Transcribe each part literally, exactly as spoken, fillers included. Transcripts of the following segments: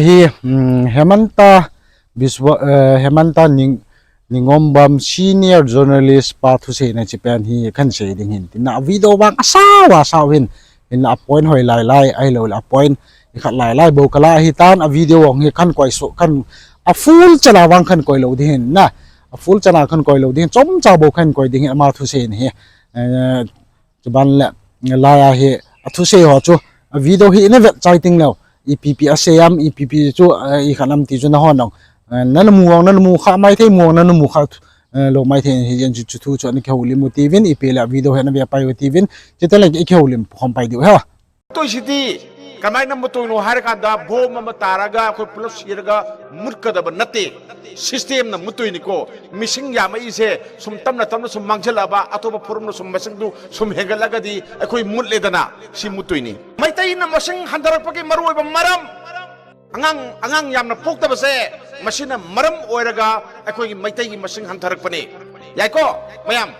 Hi, um, Hemanta Biswa, uh, Hemanta Ning, Ningombam, senior journalist pa thuseina chi pen hi kan sei ding hin. Tina video vang asao, asao hin. Ina a point hoi lai lai, ahilou le a point i khat lai lai bou kala hi tan a video vang hi kan koi so, kan a full chana vang kan koi lou ding hin na. A full chana kan koi lou ding hin. Chomcha bou kan koi ding hin ama thuseina hi. Uh, Chuban le, lai a hi, a thusei ho chu, a video hi ina vet chai ting leu. Ipi pi a sei am, ipi pi chu, eh, i khan am ti chu na hon dong. Eh, na na mu ang, na na mu kha mai thei mu ang, na na mu kha, eh, lou mai thei hi jen chu, chu thu chu ana kihoulim u tivin, ipi le a video hi ana ve pai u tivin, chita le i kihoulim khom pai diu he. Toi si ti, kamai na mutoi no har ka da, bom ama tara ga, koi plus sir ga, mut ka da ba na te. System na mutoi ni ko, mising ya mai se, sum tam na tam na sum mang jela ba, ato ba forum na sum masing du, sum hengel aga di, akoi mut le dana, si mutoi ni. Mai tai na masing handarak pa ki maru ba maram. Angang, angang yamna pokta ba se, masina maram oiraga, akoi mai tai masing handarak pa ni. Yai ko, mayam.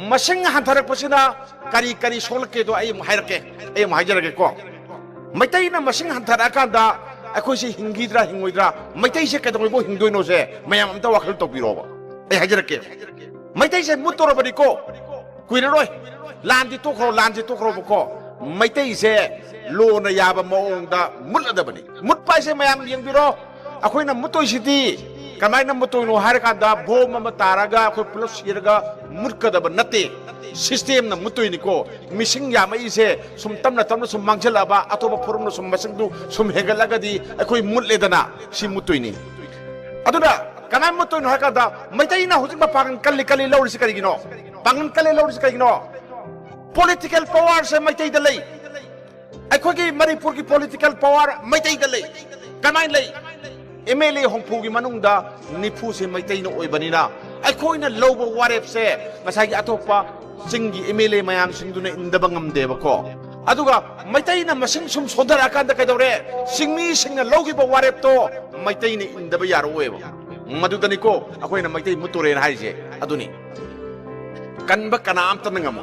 Masing handarak pa sina, kari, kari solak ke do, ai mahai ke, ai mahai jara ke ko. Mai tai na masing handarak kan da, akoi si hingi dra, hingoi dra, mai tai se ke do bo hingdoi no se, mayam am ta wakhal to biro ba. Ai hajar ke. Mai tai se mutora ba di ko. Kui na roi. Lan di to kro, lan di to kro ba ko. Mai tai se lo na ya ba mo ong da, mul da ba ni. Mut pai se mayam yang biro. Akoi na mutoi si ti. Kamai na mutoi no har ka da, bom ama tara ga, koi plus sir ga, mut ka da ba na te. System na mutoi ni ko. Mising ya mai se, sum tam na tam na sum mang jela ba, ato ba forum na sum masing du, sum hengel aga di, akoi mut le dana, si mutoi ni. Atu da, Kamai mutoi no har ka da, mai tai na hujing ba pangan kali kali lou si kali gino. Pangan kali lou si kali gino. Political power se mai tai da lei. Akoi ki Manipur ki political power mai tai da lei. Kamai lei. M L A hongphu ki manung da, nifu se mai tai na oi ba ni na. Akoi na lou ba warep se, masai ki ato pa, sing ki M L A mayam sing du na inda ba ngam de ba ko. Atu ga, mai tai na masing sum sondar akan da kai do re, sing mi sing na lou ki ba warep to, mai tai na inda ba yar oi ba. Madu da ni ko, akoi na mai tai mutu re na hai se, atu ni. Kan ba kana am ta na ngam o.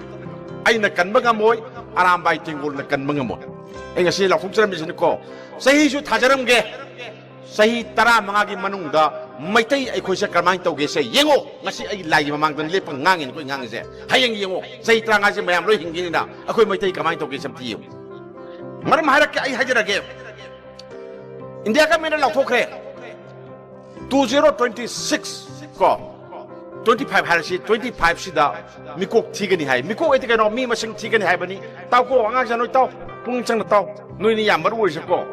Ai na kan ba ngam oi, aram bai tingul na kan ba ngam o. Ai nga si la khum chara mi se ni ko. Sa hi su thajaram ge. Sa hi tara manga ki manung da, mai tai ai khoi se karmang tau ge se. Yengo, nga si ai lai ma mang dan le pang ngang in koi ngang se. Hai yang yengo, sa hi tara nga si mayam loi hing ni na. Akoi mai tai karmang tau ge sam ti yengo. Maram hai ra ke ai hai jara ge. India ka mena lau thok re. Two zero twenty six ko. Twenty five hai si, twenty five si da. Mikok thi ka ni hai. Mikok ai ti ka no, mi masing thi ka ni hai ba ni. Tau ko, anga ja noi tau. Pung chang na tau. Noi ni yam ba ru se ko.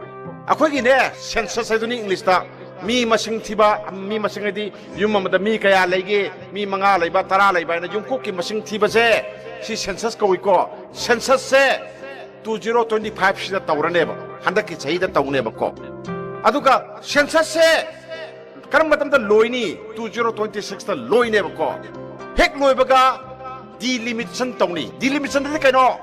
Akoi ki ne, census hai tu ni English ta. Mi masing thi ba, mi masing ai di. Yum ma da mi kaya lai ge, mi manga lai ba, tara lai ba, na yum kok ki masing thi ba se. Si census ko i ko. Census se. Two zero twenty five si da tau ra ne ba. Handa ki chai da tau ne ba ko. Atu ka, census se. Karam matam ta loi ni, two zero twenty six ta loi ne ba ko. Hek loi ba ga delimitation tau ni. Delimitation da kai no.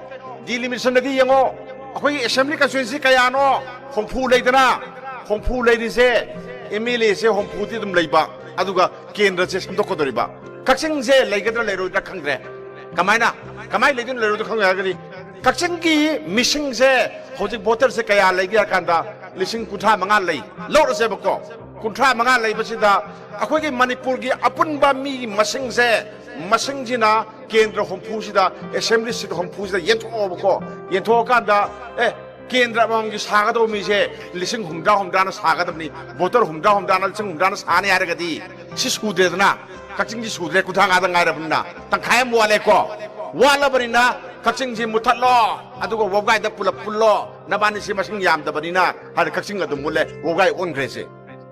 Delimitation da di yengo. Akoi assembly constituency kaya no. Hongphu lei dana. Hongphu lei di se. M L A se hongphu ti dum lei ba. Atu ga kendra se samdok ko do ri ba. Kakching se lei ga da lei ro da khang re. Kamai na. Kamai lei din lei ro da khang ya ga ni. Kakching ki mising se, hojik voter se kaya lei gi akan da, lising kunthra manga lei. Lou se ba ko. Kunthra manga lei ba si da, akoi ki Manipur ki apun ba mi masing se, masing jina, kendra hongphu si da, assembly seat hongphu si da, yentho ba ko. Yentho kan da, eh, kendra bang ki sa ka do mi se, lising humdra humdra na sa ka do ni, voter humdra humdra na, lising humdra na sa ni ya re ka di. Si su de na. Kakching ji su le kunthra nga da ngai ra bun na. Tangkhai mu le ko. Wa la ba ni na, Kakching ji mu that lo. Atu ko Wogai da pula pul lo. Na ba ni si masing yam da ba ni na. Har Kakching ga du mu le, Wogai on kre se.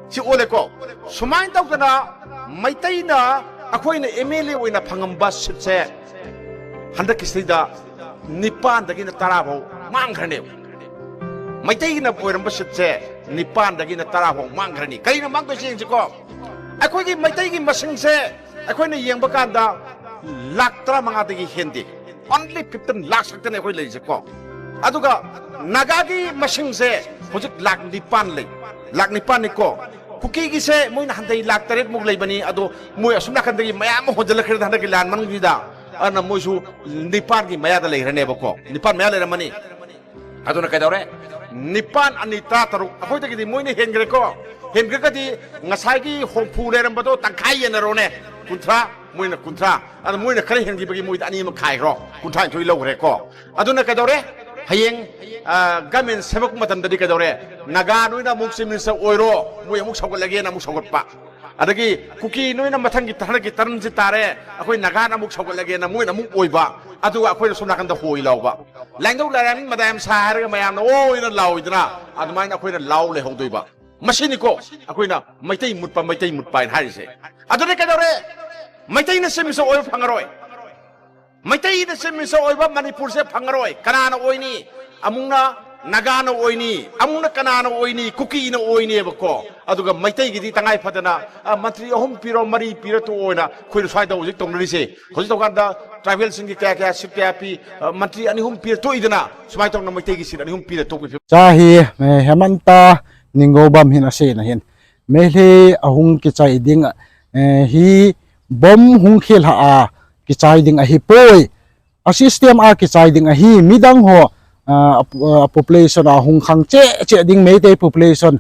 Si o le ko. Sumai tau ta na, mai tai na, akoi na M L A oi na phangam ba sit se. Handa ki sai da, nipan da ki na tara bau, mang kre ne. Mai tai na oi ram ba sit se, nipan da ki na tara bau, mang kre ni. Kai na mang to si ko. Akoi ki mai tai ki masing se, akoi na yeng ba kan da, lakh tara manga da ki hen de. Only fifteen lakhs khakta ne akoi lei se ko. Atu ga, Naga ki masing se, hojik lakh nipan lei. Lakh nipan ni ko. Kuki ki se, moi na han dai lakh taret muk lei ba ni, atu moi asum na kan da ki maya mo hojala kre da han da ki lan man ki da. Ana moi su nipan ki maya da lei ra ne ba ko. Nipan maya lei ra ma ni. Atu na kai da re. ꯅꯤꯄꯥꯟ ꯑꯅꯤ ꯇꯔꯥꯇꯔꯨꯛ, ꯑꯩꯈꯣꯏꯗꯒꯤꯗꯤ ꯃꯣꯏꯅ ꯍꯦꯟꯈ꯭ꯔꯦꯀꯣ꯫ ꯍꯦꯟꯈ꯭ꯔꯒꯗꯤ ꯉꯁꯥꯏꯒꯤ ꯍꯨꯝꯐꯨ ꯂꯩꯔꯝꯕꯗꯣ ꯇꯪꯈꯥꯏ ꯌꯦꯟꯅꯔꯣꯅꯦ, ꯀꯨꯟꯊ꯭ꯔꯥ, ꯃꯣꯏꯅ ꯀꯨꯟꯊ꯭ꯔꯥ꯫ ꯑꯗ ꯃꯣꯏꯅ ꯈꯔ ꯍꯦꯟꯈꯤꯕꯒꯤ ꯃꯣꯏꯗ ꯑꯅꯤ ꯑꯃ ꯈꯥꯏꯈ꯭ꯔꯣ, ꯀꯨꯟꯊ꯭ꯔꯥ ꯅꯤꯊꯣꯏ ꯂꯧꯈ꯭ꯔꯦꯀꯣ꯫ ꯑꯗꯨꯅ ꯀꯩꯗꯧꯔꯦ? ꯍꯌꯦꯡ, ꯑ, government ꯁꯦꯝꯃꯛꯄ ꯃꯇꯝꯗꯗꯤ ꯀꯩꯗꯧꯔꯦ? ꯅꯥꯒꯥ ꯅꯣꯏꯅ ꯑꯃꯨꯛ Chief Minister ꯑꯣꯏꯔꯣ, ꯃꯣꯏ ꯑꯃꯨꯛ ꯁꯧꯒꯠꯂꯒꯦꯅ ꯑꯃꯨꯛ ꯁꯧꯒꯠꯄ꯫ ꯑꯗꯒꯤ ꯀꯨꯀꯤ ꯅꯣꯏꯅ ꯃꯊꯪꯒꯤ ꯍꯟꯗꯛꯀꯤ termꯁꯤ ꯇꯥꯔꯦ, ꯑꯩꯈꯣꯏ ꯅꯥꯒꯥꯅ ꯑꯃꯨꯛ ꯁꯧꯒꯠꯂꯒꯦꯅ ꯃꯣꯏꯅ ꯑꯃꯨꯛ ꯑꯣꯏꯕ꯫ ꯑꯗꯨꯒ ꯑꯩꯈꯣꯏꯅ ꯁꯣꯝ ꯅꯥꯀꯟꯗ ꯍꯣꯏ ꯂꯥꯎꯕ꯫ ꯂꯥꯏꯅꯧ ꯂꯥꯏꯔꯥꯡ ꯃꯗꯥ ꯌꯥꯝ ꯁꯥ ꯍꯥꯏꯔꯒ ꯃꯌꯥꯝꯅ ꯑꯣꯏꯅ ꯂꯥꯎꯏꯗꯅ, ꯑꯗꯨꯃꯥꯏꯅ ꯑꯩꯈꯣꯏꯅ ꯂꯥꯎ ꯂꯩꯍꯧꯗꯣꯏꯕ꯫ ꯃꯁꯤꯅꯤꯀꯣ ꯑꯩꯈꯣꯏꯅ ꯃꯩꯇꯩ ꯃꯨꯠꯄ, ꯃꯩꯇꯩ ꯃꯨꯠꯄ ꯍꯥꯏꯅ ꯍꯥꯏꯔꯤꯁꯦ꯫ ꯑꯗꯨꯗꯤ ꯀꯩꯗꯧꯔꯦ? ꯃꯩꯇꯩꯅ Chief Minister ꯑꯣꯏꯕ ꯐꯪꯉꯔꯣꯏ꯫ ꯃꯩꯇꯩꯅ Chief Minister ꯑꯣꯏꯕ ꯃꯅꯤꯄꯨꯔꯁꯦ ꯐꯪꯉꯔꯣꯏ꯫ ꯀꯅꯥꯅ ꯑꯣꯏꯅꯤ? ꯑꯃꯨꯛꯅ ꯅꯥꯒꯥꯅ ꯑꯣꯏꯅꯤ, ꯑꯃꯨꯛꯅ ꯀꯅꯥꯅ ꯑꯣꯏꯅꯤ? ꯀꯨꯀꯤꯅ ꯑꯣꯏꯅꯦꯕꯀꯣ꯫ ꯑꯗꯨꯒ ꯃꯩꯇꯩꯒꯤꯗꯤ ꯇꯉꯥꯏ ꯐꯗꯅ, ꯑ, ꯃꯟꯇ꯭ꯔꯤ ꯑꯍꯨꯝ ꯄꯤꯔꯣ, ꯃꯔꯤ ꯄꯤꯔ ꯇꯣꯛꯑꯣꯅ ꯑꯩꯈꯣꯏꯅ ꯁ꯭ꯋꯥꯏꯗ ꯍꯧꯖꯤꯛ ꯇꯧꯅꯔꯤꯁꯦ꯫ ꯍꯧꯖꯤꯛ ꯇꯧꯀꯥꯟꯗ tribalꯁꯤꯡꯒꯤ ꯀꯌꯥ ꯀꯌꯥ seat ꯀꯌꯥ ꯄꯤ? ꯑ, ꯃꯟꯇ꯭ꯔꯤ ꯑꯅꯤ ꯑꯍꯨꯝ ꯄꯤꯔ ꯇꯣꯛꯏꯗꯅ, ꯁꯨꯃꯥꯏꯅ ꯇꯧꯅ ꯃꯩꯇꯩꯒꯤ seat ꯑꯅꯤ ꯑꯍꯨꯝ ꯄꯤꯔ ꯇꯣꯛꯄꯒꯤ ꯐꯤꯕꯝ꯫ Cha hi, eh, Hemanta Ninggoubam hin asei na hin. Meitei ahung kichai ding, eh, hi bomb hung khel ha a kichai ding ahi poi. A system a kichai ding ahi, midang ho, ah, a, a population a hung khang cheh cheh ding, Meitei population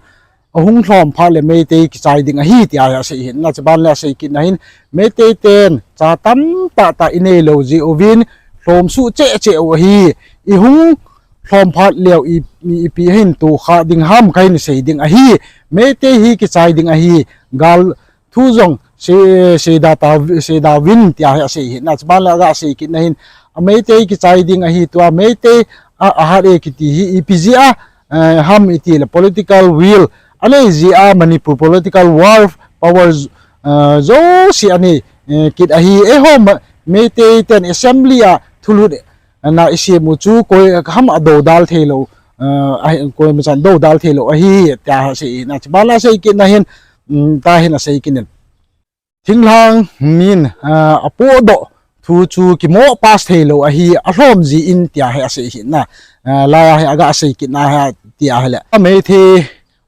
ahung lhom phat le Meitei kichai ding ahi, tia hi asei hin. Na chuban le asei kit na hin, Meitei ten cha tamtah tah inei lou jeh uvin lhom suh cheh cheh u ahi, ihung lhom phat leu i, i, ipi hin tu kha ding ham kahin sei ding ahi, Meitei hi kichai ding ahi, gal thu jong sei, seida ta, seida uvin tia hi asei hin. Na chuban le aga sei kit na hin, a Meitei kichai ding ahi, tua Meitei a, a hat e kiti hi ipi jeh a, eh, ham iti le political will anei jeh a Manipur political war power, eh, jouse anei, eh, kit ahi. Eiho ma, Meitei ten assembly a thulut, eh, na isem u chu koi ham adodal thei lou, eh, ahi, koima chan dodal thei lou ahi, tia hi asei hin. Na chuban le asei kit na hin, um, ta hin asei kit in. Thinglhang min, ah, apohdoh thu chu kimoh pass thei lou ahi, alhom jin tia hi asei hin na. Ah, lai a hi aga sei kit na hi tia hi le. A Meitei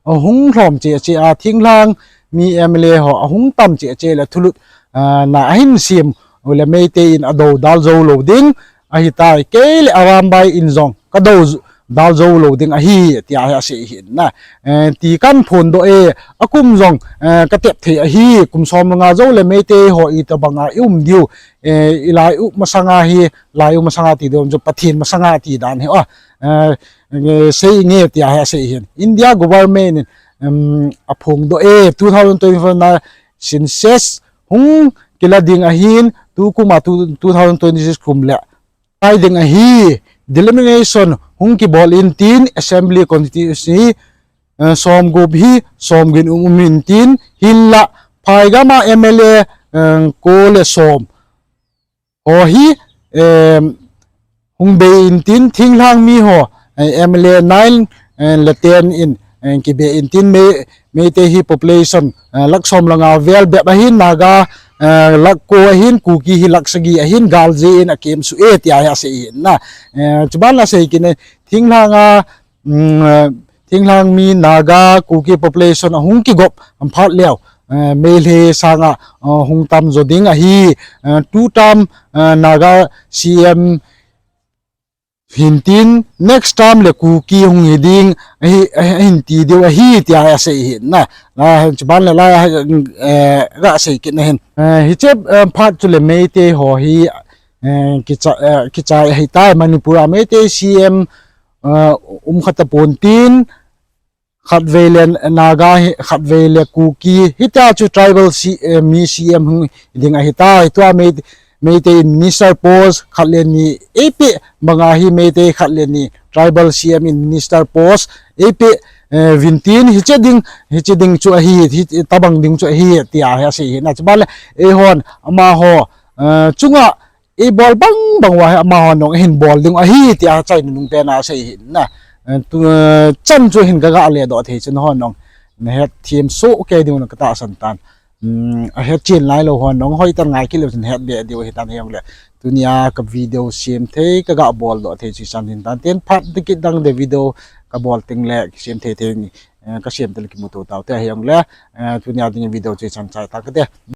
ahung lhom cheh cheh a thinglhang mi M L A ho ahung tam cheh cheh le thulut, ah, na ahin sem u le Meitei in adodal jou lou ding ahitai, kei le Arambai in jong kadodal jou lou ding ahi, tia hi asei hin na. Eh, ti kahin phondoh e, akum jong, eh, katep thei ahi, kum som le nga jou le Meitei ho itobang a i um diu, eh, ilai u masang a hi, lai u masang a ti diu chu Pathen masang a ti dan hi, oh, eh, eh, sei nge tia hi asei hin. India government in, em, aphongdoh e, two thousand twenty-four na census hung kila ding ahin, tukum a tu, two thousand twenty-six kum le kichai ding ahi, delimitation hung kibol in tin, assembly constituency, eh, som gup hi som gin um um in tin, hinlah phai gam a M L A, eh, ko le som ho hi, eh, hung bei in tin, thinglhang mi ho, eh, M L A nine, eh, le ten in, eh, kibei in tin, Mei, Meitei hi population, eh, lakh som le nga vel bep ahin, Naga, eh, lakh ko ahin, Kuki hi lakh sagi ahin, gal jeh in akem suh e tia hi asei hin na. Eh, chuban le asei kit in, thinglhang a, um, eh, thinglhang mi Naga, Kuki population ahung kigop phat leu, eh, Meitei sanga, eh, hung tam jo ding ahi, eh, two term, eh, Naga C M hin tin, next term le Kuki hung hi ding ahi, ahi, ahin ti diu ahi tia asei hin na. La, chuban le la, eh, ga sei kit na hin. Eh, hiche, eh, phat chu le Meitei ho hi, eh, kicha, eh, kichai ahitai, Manipur a Meitei C M, eh, um kha tapon tin, khatvei le Naga hi, khatvei le Kuki, hitia chu tribal C, eh, mi C M hung ding ahitai. Tua Mei, Meitei minister post khat le ni eipeh banga hi Meitei khat le ni tribal C M in minister post eipeh, eh, uvin tin, hiche ding, hiche ding chu ahi, hitobang ding chu ahi, tia hi asei hin na. Chuban le, eihon, amaho, eh, chunga, ibol bang bang uva hi amaho nung ahin bol ding ahi tia achaina nung pen a asei hin na. Eh, tu, eh, chan chu hin kaga ledoh thei chun ho nung nahet them soh kei diu na katahsan tan. Um, ahet chen lai lou ho nung hoitah ngai kit leu chun het be diu ahitan hijongle. Tunia ka video sem thei kaga boldoh thei chu hichan hin tan tin phat ding kit dang le video kabol teng le kisem thei thei ni. Eh, kasem teng le kimuto taute hijongle. Eh, tunia ding video chu hichan chai ta kate.